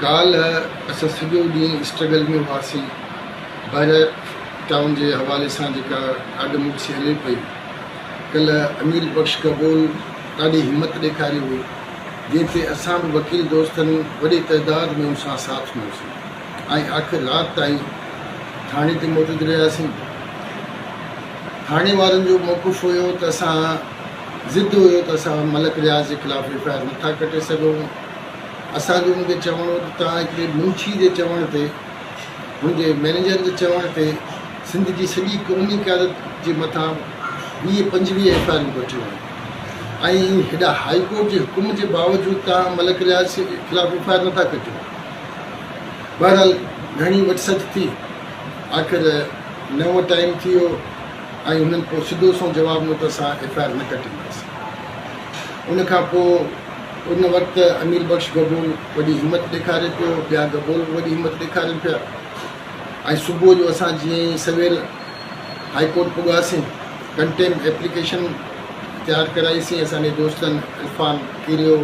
ڪالهه اسان سڄو ڏينهن اسٽرگل ۾ هئاسين. بحريا ٽائون جي حوالي سان جيڪا آڏ مڙسي هلي پئي. ڪلهه امير بخش گبول ڏاڍي همت ڏيکاري هئي، جنهن تي اسان به وڪيل دوستن وڏي تعداد ۾ ان سان ساٿ ڏنوسين ۽ آخر رات تائين ٿاڻي تي موجود رهياسين. ٿاڻي وارن جو موقف هيو ته اسان ضد هيو ته اسان ملڪ رياض جي خلاف ايف I R نٿا ڪٽي سگهون. اسان جو ان کي چوڻ هو ته توهان هڪڙي منشي جي چوڻ تي، هن جي مئنيجر جي چوڻ تي سنڌ جي سڄي قومي قيادت جي مٿان 20 25 ايف I آرون ڪٽيون آهن ۽ هيڏا هائي ڪورٽ جي حڪم جي باوجود توهان ملڪ رياض جي خلاف ايف I R نٿا ڪٽيو. بهرحال گهڻي وٺ سٺ ٿي، آخر 9 ٽائيم ٿي ويو ۽ هنن پوء سڌو سنئون جواب ڏنو ته اسان ايف I R نه ڪٽينداسين. ان کان پوء ان وقت امير بخش گبول وڏي همت ڏيکاري پيو، ٻيا گبول به وڏي همت ڏيکارين پيا ۽ صبح جو اسان جيئن ئي سويل هائي ڪورٽ پڳاسين، ڪنٽيم ايپليڪيشن تيار ڪرائيسين، اسان جي دوستن عرفان ڪيريو،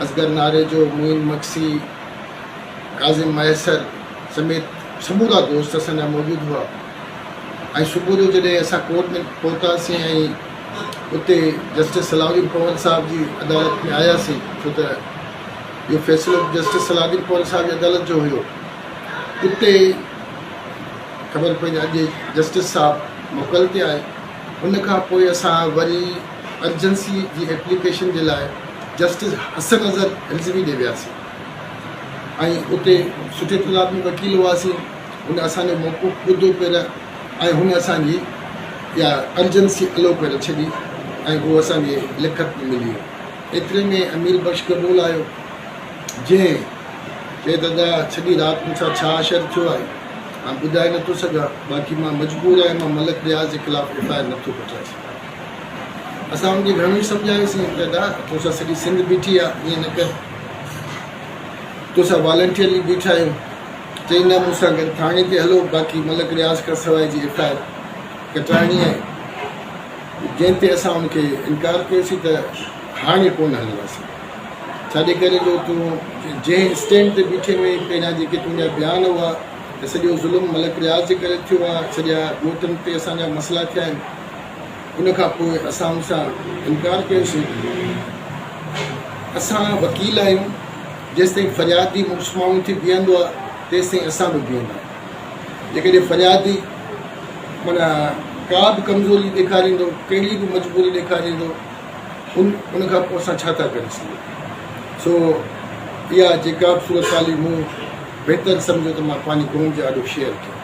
اصغر ناريجو، معين مگسي، ڪاظم مهيسر سميت سمورا دوست اسان جا موجود هئا ۽ صبح جو جڏهن اسان ڪورٽ ۾ پهتاسين ۽ اتي جسٽس صلاح الدين پنهور صاحب جي عدالت ۾ آياسين، ڇو ته اهو فيصلو به جسٽس صلاح الدين پنهور صاحب جي عدالت جو هيو، اتي خبر پئي ته اڄ جسٽس صاحب موڪل تي آهي. ان کان پوء اسان وري ارجنسي جي ايپليڪيشن جي لاء جسٽس حسن اظهر رضوي ڏي وياسين ۽ اتي سٺي تعداد ۾ وڪيل هئاسين. هن اسان جو موقف ٻڌو پير ۽ هن اسان جي اها ارجنسي الو ڪري ڇڏي ۽ اهو اسان کي لکت ۾ ملي ويو. ايتري ۾ امير بخش قبول آيو، جنهن چيو ته ادا سڄي رات مون سان ڇا حشر ٿيو آهي، مان ٻڌائي نٿو سگهان، باقي مان مجبور آهيان، مان ملڪ رياض جي خلاف ايف I R نٿو ڪٽرائي سگهان. اسان هن کي گهڻو ئي سمجهايوسين ته ادا تو سان سڄي سنڌ بيٺي آهي، ائين نه ڪر، تو سان والنٽيئرلي بيٺا آهيون. چئي نه مون سان گڏ ٿاڻي تي هلو، باقي ملڪ رياض کان سواء جي ايف I R ڪٽرائڻي آهي، جنهن تي اسان ان کي انڪار ڪيوسين ته هاڻي ڪونه هلنداسين، ڇاجي ڪري جو تون جنهن اسٽينڊ تي بيٺي هئين، پهريان جيڪي تنهنجا بيان هئا ته سڄو ظلم ملڪ رياض جي ڪري ٿيو آهي، سڄا ڳوٺن تي اسان جا مسئلا ٿيا آهن، ان کان پوء اسان ان سان انڪار ڪيوسين. اسان وڪيل آهيون، جيستائين فريادي مڙس ماڻهو ٿي بيهندو آهي، تيستائين اسان به بيهندا آهيون. جيڪڏهن فريادي معنيٰ ڪا به ڪمزوري ڏيکاريندو، ڪهڙي به مجبوري ڏيکاريندو، ان ان کان پوء اسان ڇا ٿا ڪري سگهون؟ سو اها جيڪا به صورتحال هئي، مون بهتر سمجهيو ته مان پنهنجي قوم جي آڏو شيئر ڪيان.